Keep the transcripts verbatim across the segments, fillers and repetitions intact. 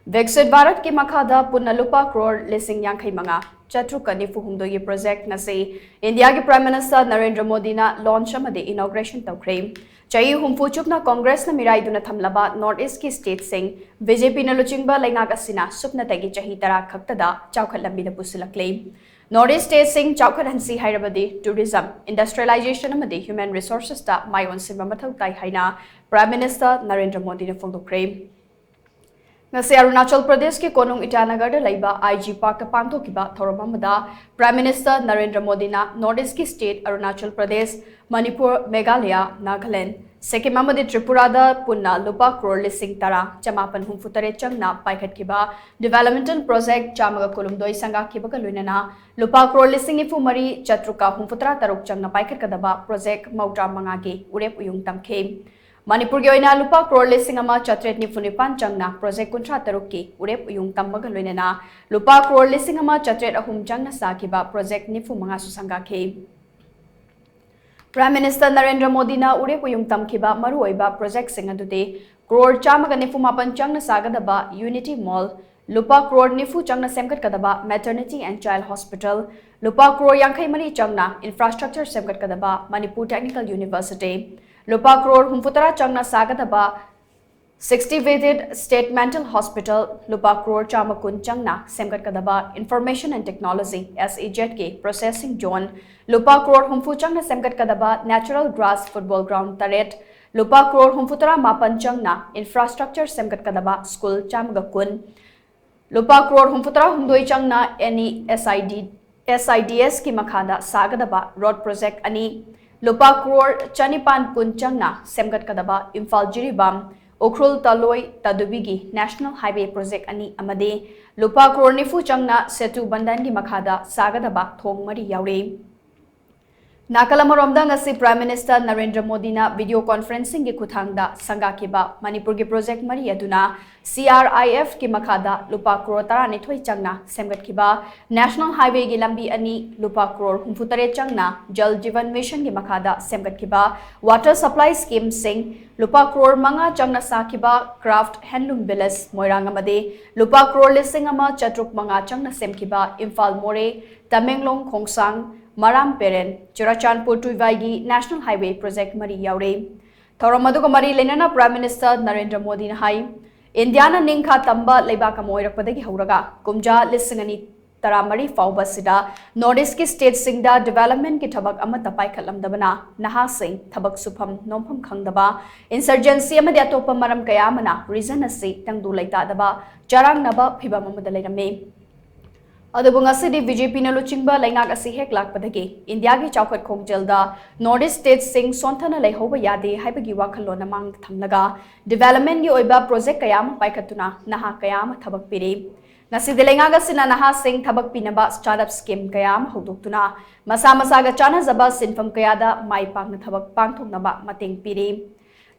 ꯕꯤꯛꯁꯤꯠ ꯚꯥꯔꯠꯀꯤ ꯃꯈꯥꯗ ꯄꯨꯟꯅ ꯂꯨꯄꯥ ꯀ꯭ꯔꯣꯔ ꯂꯤꯁꯤꯡ ꯌꯥꯡꯈꯩ ꯃꯉꯥ ꯆꯥꯇ꯭ꯔꯨꯛꯀ ꯅꯤꯐꯨ ꯍꯨꯝꯗꯣꯏꯒꯤ ꯄ꯭ꯔꯣꯖꯦꯛ ꯉꯁꯤ ꯏꯟꯗꯤꯌꯥꯒꯤ ꯄ꯭ꯔꯥꯏꯝ ꯃꯤꯅꯤꯁꯇꯔ ꯅꯔꯦꯟꯗ꯭ꯔ ꯃꯣꯗꯤꯅ ꯂꯣꯟꯆ ꯑꯃꯗꯤ ꯏꯅꯣꯒ꯭ꯔꯦꯁꯟ ꯇꯧꯈ꯭ꯔꯦ꯫ ꯆꯍꯤ ꯍꯨꯝꯐꯨ ꯆꯨꯞꯅ ꯀꯣꯡꯒ꯭ꯔꯦꯁꯅ ꯃꯤꯔꯥꯏꯗꯨꯅ ꯊꯝꯂꯕ ꯅꯣꯔꯠ ꯏꯁꯀꯤ ꯁ꯭ꯇꯦꯠꯁꯤꯡ ꯕꯤ ꯖꯦ ꯄꯤꯅ ꯂꯨꯆꯤꯡꯕ ꯂꯩꯉꯥꯛ ꯑꯁꯤꯅ ꯁꯨꯞꯅꯇꯒꯤ ꯆꯍꯤ ꯇꯔꯥ ꯈꯛꯇꯗ ꯆꯥꯎꯈꯠ ꯂꯝꯕꯤꯗ ꯄꯨꯁꯤꯜꯂꯛꯂꯦ꯫ ꯅꯣꯔꯠ ꯏꯁ ꯁ꯭ꯇꯦꯠꯁꯤꯡ ꯆꯥꯎꯈꯠꯍꯟꯁꯤ ꯍꯥꯏꯔꯕꯗꯤ ꯇꯨꯔꯤꯖꯝ, ꯏꯟꯗꯁꯇ꯭ꯔꯤꯌꯦꯂꯥꯏꯖꯦꯁꯟ ꯑꯃꯗꯤ ꯍ꯭ꯌꯨꯃꯦꯟ ꯔꯤꯁꯣꯔꯁꯦꯁꯇ ꯃꯥꯏ ꯑꯣꯟꯁꯤꯟꯕ ꯃꯊꯧ ꯇꯥꯏ ꯍꯥꯏꯅ ꯄ꯭ꯔꯥꯏꯝ ꯃꯤꯅꯤꯁꯇꯔ ꯅꯔꯦꯟꯗ꯭ꯔ ꯃꯣꯗꯤꯅ ꯐꯣꯡꯗꯣꯛꯈ꯭ꯔꯦ꯫ ꯉꯁꯤ ꯑꯔꯨꯅꯥꯆꯜ ꯄ꯭ꯔꯗꯦꯁꯀꯤ ꯀꯣꯅꯨꯡ ꯏꯇꯥꯅꯒꯔꯗ ꯂꯩꯕ ꯑꯥꯏ ꯖꯤ ꯄꯥꯔꯛꯇ ꯄꯥꯡꯊꯣꯛꯈꯤꯕ ꯊꯧꯔꯝ ꯑꯃꯗ ꯄ꯭ꯔꯥꯏꯝ ꯃꯤꯅꯤꯁꯇꯔ ꯅꯔꯦꯟꯗ꯭ꯔ ꯃꯣꯗꯤꯅ ꯅꯣꯔꯠ ꯏꯁꯀꯤ ꯁ꯭ꯇꯦꯠ ꯑꯔꯨꯅꯥꯆꯜ ꯄ꯭ꯔꯗꯦꯁ, ꯃꯅꯤꯄꯨꯔ, ꯃꯦꯘꯥꯂꯌꯥ, ꯅꯥꯒꯥꯂꯦꯟ, ꯁꯤꯛꯀꯤꯝ ꯑꯃꯗꯤ ꯇ꯭ꯔꯤꯄꯨꯔꯥꯗ ꯄꯨꯟꯅ ꯂꯨꯄꯥ ꯀ꯭ꯔꯣꯔ ꯂꯤꯁꯤꯡ ꯇꯔꯥ ꯆꯃꯥꯄꯟ ꯍꯨꯝꯐꯨ ꯇꯔꯦꯠ ꯆꯪꯅ ꯄꯥꯏꯈꯠꯈꯤꯕ ꯗꯤꯚꯦꯂꯞꯃꯦꯟꯇꯦꯜ ꯄ꯭ꯔꯣꯖꯦꯛ ꯆꯥꯝꯃꯒ ꯀꯨꯟꯍꯨꯝꯗꯣꯏ ꯁꯪꯒꯥꯈꯤꯕꯒ ꯂꯣꯏꯅꯅ ꯂꯨꯄꯥ ꯀ꯭ꯔꯣꯔ ꯂꯤꯁꯤꯡ ꯅꯤꯐꯨ ꯃꯔꯤ ꯆꯥꯇ꯭ꯔꯨꯛꯀ ꯍꯨꯝꯐꯨꯇꯔꯥ ꯇꯔꯨꯛ ꯆꯪꯅ ꯄꯥꯏꯈꯠꯀꯗꯕ ꯄ꯭ꯔꯣꯖꯦꯛ ꯃꯧꯗ꯭ꯔꯥ ꯃꯉꯥꯒꯤ ꯎꯔꯦꯞ ꯎꯌꯨꯡ ꯇꯝꯈꯤ꯫ ꯃꯅꯤꯄꯨꯔꯒꯤ ꯑꯣꯏꯅ ꯂꯨꯄꯥ ꯀ꯭ꯔꯣꯔ ꯂꯤꯁꯤꯡ ꯑꯃ ꯆꯥꯇ꯭ꯔꯦꯠ ꯅꯤꯐꯨ ꯅꯤꯄꯥꯟ ꯆꯪꯅ ꯄ꯭ꯔꯣꯖꯦꯛ ꯀꯨꯟꯊ꯭ꯔꯥ ꯇꯔꯨꯛꯀꯤ ꯎꯔꯦꯞ ꯎꯌꯨꯡ ꯇꯝꯕꯒ ꯂꯣꯏꯅꯅ ꯂꯨꯄꯥ ꯀ꯭ꯔꯣꯔ ꯂꯤꯁꯤꯡ ꯑꯃ ꯆꯥꯇ꯭ꯔꯦꯠ ꯑꯍꯨꯝ ꯆꯪꯅ ꯁꯥꯈꯤꯕ ꯄ꯭ꯔꯣꯖꯦꯛ ꯅꯤꯐꯨ ꯃꯉꯥꯁꯨ ꯁꯪꯒꯥꯈꯤ꯫ ꯄ꯭ꯔꯥꯏꯝ ꯃꯤꯅꯤꯁꯇꯔ ꯅꯔꯦꯟꯗ꯭ꯔ ꯃꯣꯗꯤꯅ ꯎꯔꯦꯞ ꯎꯌꯨꯡ ꯇꯝꯈꯤꯕ ꯃꯔꯨꯑꯣꯏꯕ ꯄ꯭ꯔꯣꯖꯦꯛꯁꯤꯡ ꯑꯗꯨꯗꯤ ꯀ꯭ꯔꯣꯔ ꯆꯥꯝꯃꯒ ꯅꯤꯐꯨ ꯃꯥꯄꯟ ꯆꯪꯅ ꯁꯥꯒꯗꯕ ꯌꯨꯅꯤꯇꯤ ꯃꯣꯜ, ꯂꯨꯄꯥ ꯀ꯭ꯔꯣꯔ ꯅꯤꯐꯨ ꯆꯪꯅ ꯁꯦꯝꯒꯠꯀꯗꯕ ꯃꯦꯇꯔꯅꯤꯇꯤ ꯑꯦꯟ ꯆꯥꯏꯜ ꯍꯣꯁꯄꯤꯇꯥꯜ, ꯂꯨꯄꯥ ꯀ꯭ꯔꯣꯔ ꯌꯥꯡꯈꯩ ꯃꯔꯤ ꯆꯪꯅ ꯏꯟꯐ꯭ꯔꯥꯁ꯭ꯇ꯭ꯔꯛꯆꯔ ꯁꯦꯝꯒꯠꯀꯗꯕ ꯃꯅꯤꯄꯨꯔ ꯇꯦꯛꯅꯤꯀꯦꯜ ꯌꯨꯅꯤꯚꯔꯁꯤꯇꯤ, ꯂꯨꯄꯥ ꯀ꯭ꯔꯣꯔ ꯍꯨꯝꯐꯨꯇꯔꯥ ꯆꯪꯅ ꯁꯥꯒꯗꯕ sixty bedded state mental hospital, ꯂꯨꯄꯥ ꯀ꯭ꯔꯣꯔ ꯆꯥꯝꯃ ꯀꯨꯟ ꯆꯪꯅ ꯁꯦꯝꯒꯠꯀꯗꯕ Information and Technology, S E Z ꯀꯤ processing zone, ꯂꯨꯄꯥ ꯀ꯭ꯔꯣꯔ ꯍꯨꯝꯐꯨ ꯆꯪꯅ ꯁꯦꯝꯒꯠꯀꯗꯕ natural grass football ground ꯇꯔꯦꯠ, ꯂꯨꯄꯥ ꯀ꯭ꯔꯣꯔ ꯍꯨꯝꯐꯨꯇꯔꯥ ꯃꯥꯄꯟ ꯆꯪꯅ ꯏꯟꯐ꯭ꯔꯥꯁ꯭ꯇ꯭ꯔꯛꯆꯔ ꯁꯦꯝꯒꯠꯀꯗꯕ ꯁ꯭ꯀꯨꯜ ꯆꯥꯝꯃꯒ ꯀꯨꯟ, ꯂꯨꯄꯥ ꯀ꯭ꯔꯣꯔ ꯍꯨꯝꯐꯨꯇꯔꯥ ꯍꯨꯝꯗꯣꯏ ꯆꯪꯅ N E S I D, S I D S ꯀꯤ ꯃꯈꯥꯗ ꯁꯥꯒꯗꯕ ꯔꯣꯗ ꯄ꯭ꯔꯣꯖꯦꯛ ꯑꯅꯤ, ꯂꯨꯄꯥ ꯀ꯭ꯔꯣꯔ ꯆꯅꯤꯄꯥꯟ ꯀꯨꯟ ꯆꯪꯅ ꯁꯦꯝꯒꯠꯀꯗꯕ ꯏꯝꯐꯥꯜ ꯖꯤꯔꯤꯕꯥꯝ ꯎꯈ꯭ꯔꯨꯜ ꯇꯂꯣꯏ ꯇꯗꯨꯕꯤꯒꯤ ꯅꯦꯁꯅꯦꯜ ꯍꯥꯏꯋꯦ ꯄ꯭ꯔꯣꯖꯦꯛ ꯑꯅꯤ ꯑꯃꯗꯤ ꯂꯨꯄꯥ ꯀ꯭ꯔꯣꯔ ꯅꯤꯐꯨ ꯆꯪꯅ ꯁꯦꯇꯨ ꯕꯟꯙꯟꯒꯤ ꯃꯈꯥꯗ ꯁꯥꯒꯗꯕ ꯊꯣꯡ ꯃꯔꯤ ꯌꯥꯎꯔꯤ꯫ ꯅꯥꯀꯜ ꯑꯃꯔꯣꯝꯗ, ꯉꯁꯤ Prime Minister ꯅꯔꯦꯟꯗ꯭ꯔ ꯃꯣꯗꯤꯅ video conferencingꯒꯤ ꯈꯨꯠꯊꯥꯡꯗ ꯁꯪꯒꯥꯈꯤꯕ ꯃꯅꯤꯄꯨꯔꯒꯤ project ꯃꯔꯤ ꯑꯗꯨꯅ CRIFꯀꯤ ꯃꯈꯥꯗ ꯂꯨꯄꯥ ꯀ꯭ꯔꯣꯔ ꯇꯔꯥꯅꯤꯊꯣꯏ ꯆꯪꯅ ꯁꯦꯝꯒꯠꯈꯤꯕ National Highwayꯒꯤ ꯂꯝꯕꯤ ꯑꯅꯤ ꯂꯨꯄꯥ ꯀ꯭ꯔꯣꯔ ꯍꯨꯝꯐꯨꯇꯔꯦꯠ ꯆꯪꯅ Jal Jeevan Missionꯒꯤ ꯃꯈꯥꯗ ꯁꯦꯝꯒꯠꯈꯤꯕ water supply schemeꯁꯤꯡ ꯂꯨꯄꯥ ꯀ꯭ꯔꯣꯔ ꯃꯉꯥ ꯆꯪꯅ ꯁꯥꯈꯤꯕ Craft Handloom Village ꯃꯣꯏꯔꯥꯡ ꯑꯃꯗꯤ ꯂꯨꯄꯥ ꯀ꯭ꯔꯣꯔ ꯂꯤꯁꯤꯡ ꯑꯃ ꯆꯥꯇ꯭ꯔꯨꯛ ꯃꯉꯥ ꯆꯪꯅ ꯁꯦꯝꯈꯤꯕ ꯏꯝꯐꯥꯜ ꯃꯣꯔꯦ, Tamenglong ꯈꯣꯡꯁꯥꯡ, ꯃꯔꯥꯝ Peren, Churachandpur ꯇꯨꯏꯚꯥꯏꯒꯤ National Highway project ꯃꯔꯤ ꯌꯥꯎꯔꯤ꯫ ꯊꯧꯔꯝ ꯑꯗꯨꯒ ꯃꯔꯤ ꯂꯩꯅꯅ Prime Minister ꯅꯔꯦꯟꯗ꯭ꯔ ꯃꯣꯗꯤꯅ ꯍꯥꯏ, ꯏꯟꯗꯤꯌꯥꯅ ꯅꯤꯡꯈꯥ ꯇꯝꯕ ꯂꯩꯕꯥꯛ ꯑꯃ ꯑꯣꯏꯔꯛꯄꯗꯒꯤ ꯍꯧꯔꯒ ꯀꯨꯝꯖꯥ ꯂꯤꯁꯤꯡ ꯑꯅꯤ ꯇꯔꯥꯃꯔꯤ ꯐꯥꯎꯕ ꯑꯁꯤꯗ North Eastꯀꯤ stateꯁꯤꯡꯗ developmentꯀꯤ ꯊꯕꯛ ꯑꯃꯠꯇ ꯄꯥꯏꯈꯠꯂꯝꯗꯕꯅ ꯅꯍꯥꯁꯤꯡ ꯊꯕꯛ ꯁꯨꯐꯝ ꯅꯣꯝꯐꯝ ꯈꯪꯗꯕ, insurgency ꯑꯃꯗꯤ ꯑꯇꯣꯞꯄ ꯃꯔꯝ ꯀꯌꯥ ꯑꯃꯅ region ꯑꯁꯤ ꯇꯪꯗꯨ ꯂꯩꯇꯥꯗꯕ, ꯆꯔꯥꯡꯅꯕ ꯐꯤꯚꯝ ꯑꯃꯗ ꯂꯩꯔꯝꯃꯤ꯫ ꯑꯗꯨꯕꯨ ꯉꯁꯤꯗꯤ BJPꯅ ꯂꯨꯆꯤꯡꯕ ꯂꯩꯉꯥꯛ ꯑꯁꯤ ꯍꯦꯛ ꯂꯥꯛꯄꯗꯒꯤ ꯏꯟꯗꯤꯌꯥꯒꯤ ꯆꯥꯎꯈꯠ ꯈꯣꯡꯖꯦꯜꯗ North East stateꯁꯤꯡ ꯁꯣꯟꯊꯅ ꯂꯩꯍꯧꯕ ꯌꯥꯗꯦ ꯍꯥꯏꯕꯒꯤ ꯋꯥꯈꯜꯂꯣꯟ ꯃꯥꯡꯗ ꯊꯝꯂꯒ developmentꯀꯤ ꯑꯣꯏꯕ project ꯀꯌꯥ ꯑꯃ ꯄꯥꯏꯈꯠꯇꯨꯅ ꯅꯍꯥ ꯀꯌꯥ ꯑꯃ ꯊꯕꯛ ꯄꯤꯔꯤ꯫ ꯉꯁꯤꯗꯤ ꯂꯩꯉꯥꯛ ꯑꯁꯤꯅ ꯅꯍꯥꯁꯤꯡ ꯊꯕꯛ ꯄꯤꯅꯕ startup scheme ꯀꯌꯥ ꯑꯃ ꯍꯧꯗꯣꯛꯇꯨꯅ ꯃꯁꯥ ꯃꯁꯥꯒ ꯆꯥꯟꯅꯖꯕ ꯁꯤꯟꯐꯝ ꯀꯌꯥꯗ ꯃꯥꯏ ꯄꯥꯛꯅ ꯊꯕꯛ ꯄꯥꯡꯊꯣꯛꯅꯕ ꯃꯇꯦꯡ ꯄꯤꯔꯤ꯫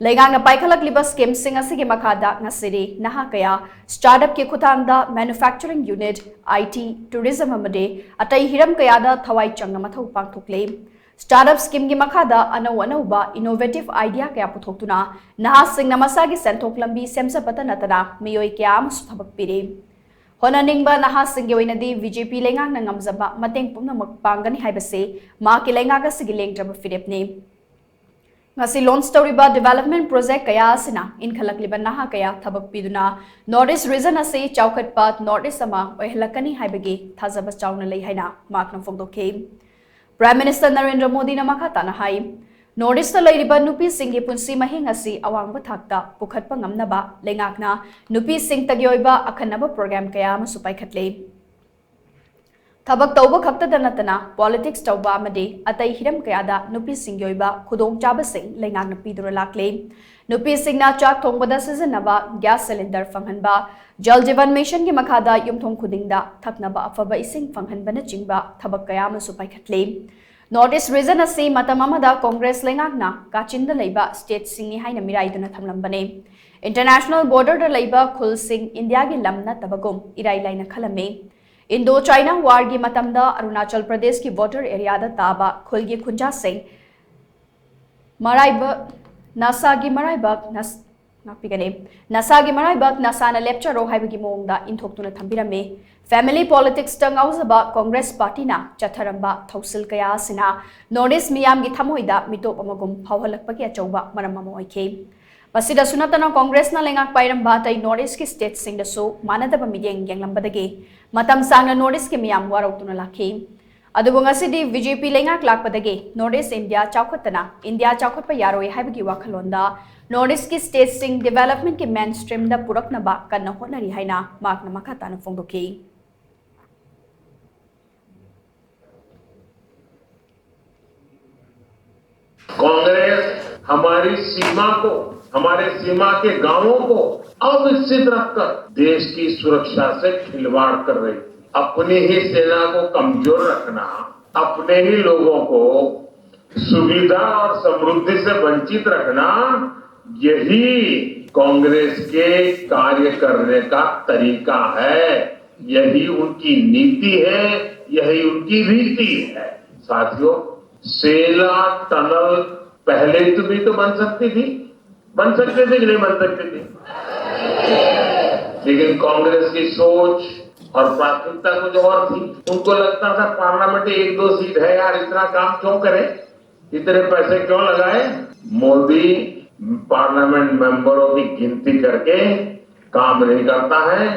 ꯂꯩꯉꯥꯛꯅ ꯄꯥꯏꯈꯠꯂꯛꯂꯤꯕ schemeꯁꯤꯡ ꯑꯁꯤꯒꯤ ꯃꯈꯥꯗ ꯉꯁꯤꯗꯤ ꯅꯍꯥ ꯀꯌꯥ startupꯀꯤ ꯈꯨꯠꯊꯥꯡꯗ manufacturing unit, IT, tourism ꯑꯃꯗꯤ ꯑꯇꯩ ꯍꯤꯔꯝ ꯀꯌꯥꯗ ꯊꯋꯥꯏ ꯆꯪꯅ ꯃꯊꯧ ꯄꯥꯡꯊꯣꯛꯂꯤ꯫ Startup schemeꯒꯤ ꯃꯈꯥꯗ ꯑꯅꯧ ꯑꯅꯧꯕ innovative idea ꯀꯌꯥ ꯄꯨꯊꯣꯛꯇꯨꯅ ꯅꯍꯥꯁꯤꯡꯅ ꯃꯁꯥꯒꯤ ꯁꯦꯟꯊꯣꯛ ꯂꯝꯕꯤ ꯁꯦꯝꯖꯕꯇ ꯅꯠꯇꯅ ꯃꯤꯑꯣꯏ ꯀꯌꯥ ꯑꯃꯁꯨ ꯊꯕꯛ ꯄꯤꯔꯤ꯫ ꯍꯣꯠꯅꯅꯤꯡꯕ ꯅꯍꯥꯁꯤꯡꯒꯤ ꯑꯣꯏꯅꯗꯤ BJP ꯂꯩꯉꯥꯛꯅ ꯉꯝꯖꯕ ꯃꯇꯦꯡ ꯄꯨꯝꯅꯃꯛ ꯄꯥꯡꯒꯅꯤ ꯍꯥꯏꯕꯁꯤ ꯃꯍꯥꯛꯀꯤ ꯂꯩꯉꯥꯛ ꯑꯁꯤꯒꯤ ꯂꯦꯡꯗ꯭ꯔꯕ ꯐꯤꯔꯦꯞꯅꯤ꯫ ꯉꯁꯤ launch ꯇꯧꯔꯤꯕ development project ꯀꯌꯥ ꯑꯁꯤꯅ ꯏꯟꯈꯠꯂꯛꯂꯤꯕ ꯅꯍꯥ ꯀꯌꯥ ꯊꯕꯛ ꯄꯤꯗꯨꯅ North East region ꯑꯁꯤ ꯆꯥꯎꯈꯠꯄ North East ꯑꯃ ꯑꯣꯏꯍꯜꯂꯛꯀꯅꯤ ꯍꯥꯏꯕꯒꯤ ꯊꯥꯖꯕ ꯆꯥꯎꯅ ꯂꯩ ꯍꯥꯏꯅ ꯃꯍꯥꯛꯅ ꯐꯣꯡꯗꯣꯛꯈꯤ꯫ Prime Minister ꯅꯔꯦꯟꯗ꯭ꯔ ꯃꯣꯗꯤꯅ ꯃꯈꯥ ꯇꯥꯅ ꯍꯥꯏ, North Eastꯇ ꯂꯩꯔꯤꯕ ꯅꯨꯄꯤꯁꯤꯡꯒꯤ ꯄꯨꯟꯁꯤ ꯃꯍꯤꯡ ꯑꯁꯤ ꯑꯋꯥꯡꯕ ꯊꯥꯛꯇ ꯄꯨꯈꯠꯄ ꯉꯝꯅꯕ ꯂꯩꯉꯥꯛꯅ ꯅꯨꯄꯤꯁꯤꯡꯇꯒꯤ ꯑꯣꯏꯕ ꯑꯈꯟꯅꯕ program ꯀꯌꯥ ꯑꯃꯁꯨ ꯄꯥꯏꯈꯠꯂꯤ꯫ ꯊꯕꯛ ꯇꯧꯕ ꯈꯛꯇꯗ ꯅꯠꯇꯅ politics ꯇꯧꯕ ꯑꯃꯗꯤ ꯑꯇꯩ ꯍꯤꯔꯝ ꯀꯌꯥꯗ ꯅꯨꯄꯤꯁꯤꯡꯒꯤ ꯑꯣꯏꯕ ꯈꯨꯗꯣꯡꯆꯥꯕꯁꯤꯡ ꯂꯩꯉꯥꯛꯅ ꯄꯤꯗꯨꯅ ꯂꯥꯛꯂꯤ꯫ ꯅꯨꯄꯤꯁꯤꯡꯅ ꯆꯥꯛ ꯊꯣꯡꯕꯗ ꯁꯤꯖꯤꯟꯅꯕ gas cylinder ꯐꯪꯍꯟꯕ, Jal Jeevan Missionꯒꯤ ꯃꯈꯥꯗ ꯌꯨꯝꯊꯣꯡ ꯈꯨꯗꯤꯡꯗ ꯊꯛꯅꯕ ꯑꯐꯕ ꯏꯁꯤꯡ ꯐꯪꯍꯟꯕꯅꯆꯤꯡꯕ ꯊꯕꯛ ꯀꯌꯥ ꯑꯃꯁꯨ ꯄꯥꯏꯈꯠꯂꯤ꯫ North East region ꯑꯁꯤ ꯃꯇꯝ ꯑꯃꯗ Congress ꯂꯩꯉꯥꯛꯅ ꯀꯥꯆꯤꯟꯗ ꯂꯩꯕ stateꯁꯤꯡꯅꯤ ꯍꯥꯏꯅ ꯃꯤꯔꯥꯏꯗꯨꯅ ꯊꯝꯂꯝꯕꯅꯤ꯫ International borderꯗ ꯂꯩꯕ ꯈꯨꯜꯁꯤꯡ ꯏꯟꯗꯤꯌꯥꯒꯤ ꯂꯝ ꯅꯠꯇꯕꯒꯨꯝ ꯏꯔꯥꯏ ꯂꯥꯏꯅ ꯈꯜꯂꯝꯃꯤ꯫ Indo China Warꯒꯤ ꯃꯇꯝꯗ ꯑꯔꯨꯅꯥꯆꯜ ꯄ꯭ꯔꯗꯦꯁꯀꯤ border areaꯗ ꯇꯥꯕ ꯈꯨꯜꯒꯤ ꯈꯨꯟꯖꯥꯁꯤꯡ ꯃꯔꯥꯏꯕꯛ ꯅꯁꯥꯒꯤ ꯃꯔꯥꯏꯕꯛ ꯅꯁ-, ꯉꯥꯛꯄꯤꯒꯅꯤ꯫ ꯅꯁꯥꯒꯤ ꯃꯔꯥꯏꯕꯛ ꯅꯁꯥꯅ ꯂꯦꯞꯆꯔꯣ ꯍꯥꯏꯕꯒꯤ ꯃꯑꯣꯡꯗ ꯏꯟꯊꯣꯛꯇꯨꯅ ꯊꯝꯕꯤꯔꯝꯃꯤ꯫ Family politicsꯇ ꯉꯥꯎꯖꯕ Congress partyꯅ ꯆꯠꯊꯔꯝꯕ ꯊꯧꯁꯤꯜ ꯀꯌꯥ ꯑꯁꯤꯅ North East ꯃꯤꯌꯥꯝꯒꯤ ꯊꯃꯣꯏꯗ ꯃꯤꯇꯣꯞ ꯑꯃꯒꯨꯝ ꯐꯥꯎꯍꯜꯂꯛꯄꯒꯤ ꯑꯆꯧꯕ ꯃꯔꯝ ꯑꯃ ꯑꯣꯏꯈꯤ꯫ ꯃꯁꯤꯗꯁꯨ ꯅꯠꯇꯅ Congressꯅ ꯂꯩꯉꯥꯛ ꯄꯥꯏꯔꯝꯕ ꯑꯇꯩ North Eastꯀꯤ stateꯁꯤꯡꯗꯁꯨ ꯃꯥꯟꯅꯗꯕ ꯃꯤꯠꯌꯦꯡ ꯌꯦꯡꯂꯝꯕꯗꯒꯤ ꯃꯇꯝ ꯁꯥꯡꯅ North Eastꯀꯤ ꯃꯤꯌꯥꯝ ꯋꯥꯔꯧꯗꯨꯅ ꯂꯥꯛꯈꯤ꯫ ꯑꯗꯨꯕꯨ ꯉꯁꯤꯗꯤ BJP ꯂꯩꯉꯥꯛ ꯂꯥꯛꯄꯗꯒꯤ North East India ꯆꯥꯎꯈꯠꯇꯅ India ꯆꯥꯎꯈꯠꯄ ꯌꯥꯔꯣꯏ ꯍꯥꯏꯕꯒꯤ ꯋꯥꯈꯜꯂꯣꯟꯗ North Eastꯀꯤ stateꯁꯤꯡ developmentꯀꯤ mainstreamꯗ ꯄꯨꯔꯛꯅꯕ ꯀꯟꯅ ꯍꯣꯠꯅꯔꯤ ꯍꯥꯏꯅ ꯃꯍꯥꯛꯅ ꯃꯈꯥ ꯇꯥꯅ ꯐꯣꯡꯗꯣꯛꯈꯤ꯫ कांग्रेस हमारी सीमा को, हमारे सीमा के गांवों को अविकसित रखकर देश की सुरक्षा से खिलवाड़ कर रही थी। अपनी ही सेना को कमजोर रखना, अपने ही लोगों को सुविधा और समृद्धि से वंचित रखना, यही कांग्रेस के कार्य करने का तरीका है, यही उनकी नीति है, यही उनकी रीति है। साथियों, सेला टनल पहले तो भी तो बन सकती थी, बन सकते थे कि नहीं बन सकते थे? लेकिन कांग्रेस की सोच और प्राथमिकता कुछ और थी। उनको लगता था पार्लियामेंट एक दो सीट है यार, इतना काम क्यों करें, इतने पैसे क्यों लगाए? मोदी पार्लियामेंट मेंबरों की गिनती करके काम नहीं करता है,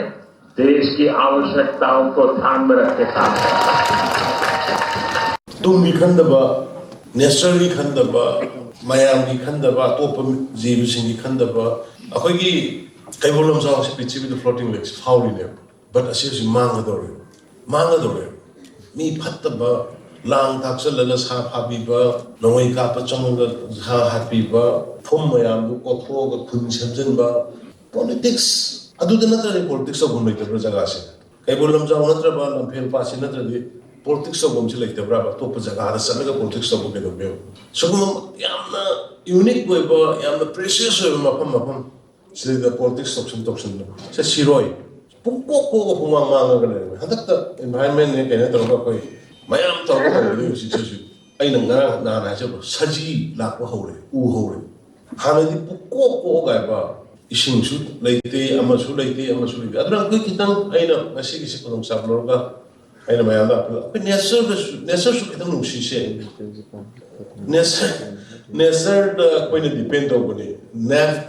देश की आवश्यकताओं को ध्यान में रख के काम करता है। ꯇꯨꯡꯒꯤ ꯈꯟꯗꯕ, nationꯒꯤ ꯈꯟꯗꯕ, ꯃꯌꯥꯝꯒꯤ ꯈꯟꯗꯕ, ꯑꯇꯣꯞꯄ ꯖꯤꯕꯁꯤꯡꯒꯤ ꯈꯟꯗꯕ꯫ ꯑꯩꯈꯣꯏꯒꯤ ꯀꯩꯕꯨꯜ ꯂꯝꯖꯥꯎ ꯑꯁꯤ ꯄ꯭ꯔꯤꯊꯤꯕꯤꯗ floating lake ꯐꯥꯎꯔꯤꯅꯦꯕ꯫ But ꯑꯁꯤ ꯍꯧꯖꯤꯛ ꯃꯥꯡꯒꯗꯧꯔꯦ, ꯃꯥꯡꯒꯗꯧꯔꯦ꯫ ꯃꯤ ꯐꯠꯇꯕ, ꯂꯥꯡ ꯊꯥꯛꯆꯜꯂꯒ ꯁꯥ ꯐꯥꯕꯤꯕ, ꯅꯣꯡꯃꯩ ꯀꯥꯞꯄ ꯆꯪꯉꯒ ꯁꯥ ꯍꯥꯠꯄꯤꯕ, ꯐꯨꯝ ꯃꯌꯥꯝꯗꯨ ꯀꯣꯊꯣꯛꯑꯒ ꯈꯨꯟ ꯁꯦꯝꯖꯤꯟꯕ, politics꯫ ꯑꯗꯨꯗ ꯅꯠꯇ꯭ꯔꯗꯤ politics ꯇꯧꯐꯝ ꯂꯩꯇꯕ꯭ꯔꯥ ꯖꯒꯥꯁꯦ? ꯀꯩꯕꯨꯜ ꯂꯝꯖꯥꯎ ꯅꯠꯇ꯭ꯔꯕ ꯂꯝꯐꯦꯜ ꯄꯥꯠꯁꯤ ꯅꯠꯇ꯭ꯔꯗꯤ ꯄꯣꯂꯤꯇꯤꯛꯁ ꯇꯧꯐꯝꯁꯤ ꯂꯩꯇꯕ꯭ꯔꯥꯕ? ꯑꯇꯣꯞꯄ ꯖꯒꯥꯗ ꯆꯠꯂꯒ ꯄꯣꯂꯤꯇꯤꯛꯁ ꯇꯧꯕ ꯀꯩꯗꯧꯒꯦꯕ? ꯁꯤꯒꯨꯝꯕ ꯌꯥꯝꯅ ꯌꯨꯅꯤꯛ ꯑꯣꯏꯕ, ꯌꯥꯝꯅ ꯄ꯭ꯔꯦꯁꯤꯌꯁ ꯑꯣꯏꯕ ꯃꯐꯝ ꯃꯐꯝ ꯁꯤꯗꯩꯗ ꯄꯣꯂꯤꯇꯤꯛꯁ ꯇꯧꯁꯤꯟ ꯇꯧꯁꯤꯟꯗꯅ ꯆꯠꯁꯤꯔꯣꯏ꯫ ꯄꯨꯡꯀꯣꯛ ꯀꯣꯛꯑꯒ ꯄꯨꯡꯃꯥꯡ ꯃꯥꯡꯉꯒ ꯂꯩꯔꯝꯃꯦ꯫ ꯍꯟꯗꯛꯇ ꯏꯟꯚꯥꯏꯔꯟꯃꯦꯟꯅꯦ ꯀꯩꯅꯣ ꯇꯧꯔꯒ ꯑꯩꯈꯣꯏ ꯃꯌꯥꯝ ꯇꯧꯔꯒ ꯇꯧꯕꯗ ꯍꯧꯖꯤꯛ ꯍꯧꯖꯤꯛ ꯑꯩꯅ ꯉꯔꯥꯡ ꯅꯍꯥꯟ ꯍꯥꯏꯖꯕ ꯁꯖꯤ ꯂꯥꯛꯄ ꯍꯧꯔꯦ, ꯎ ꯍꯧꯔꯦ꯫ ꯍꯥꯟꯅꯗꯤ ꯄꯨꯡꯀꯣꯛ ꯀꯣꯛꯑꯒ ꯍꯥꯏꯕ ꯏꯁꯤꯡꯁꯨ ꯂꯩꯇꯦ, ꯑꯃꯁꯨ ꯂꯩꯇꯦ, ꯑꯃꯁꯨ ꯂꯩꯇꯦ꯫ ꯑꯗꯨꯅ ꯑꯩꯈꯣꯏ ꯈꯤꯇꯪ ꯑꯩꯅ ꯉꯁꯤꯒꯤꯁꯤ ꯈꯨꯗꯣꯡꯆꯥꯕ ꯂꯧꯔꯒ ꯑꯩꯅ ꯃꯌꯥꯝꯗ ꯑꯩꯈꯣꯏ ꯅꯦꯆꯔꯗꯁꯨ, ꯅꯦꯆꯔꯁꯨ ꯈꯤꯇꯪ ꯅꯨꯡꯁꯤꯁꯦ꯫ ꯅꯦꯆꯔ, ꯅꯦꯆꯔꯗ ꯑꯩꯈꯣꯏꯅ ꯗꯤꯄꯦꯟ ꯇꯧꯕꯅꯤ꯫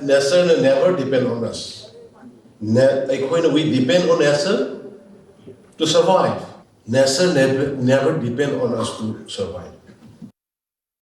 ꯅꯦꯆꯔꯅ never depend on us꯫ ꯑꯩꯈꯣꯏꯅ we depend on nature to survive. Nature never, never depend on us to survive.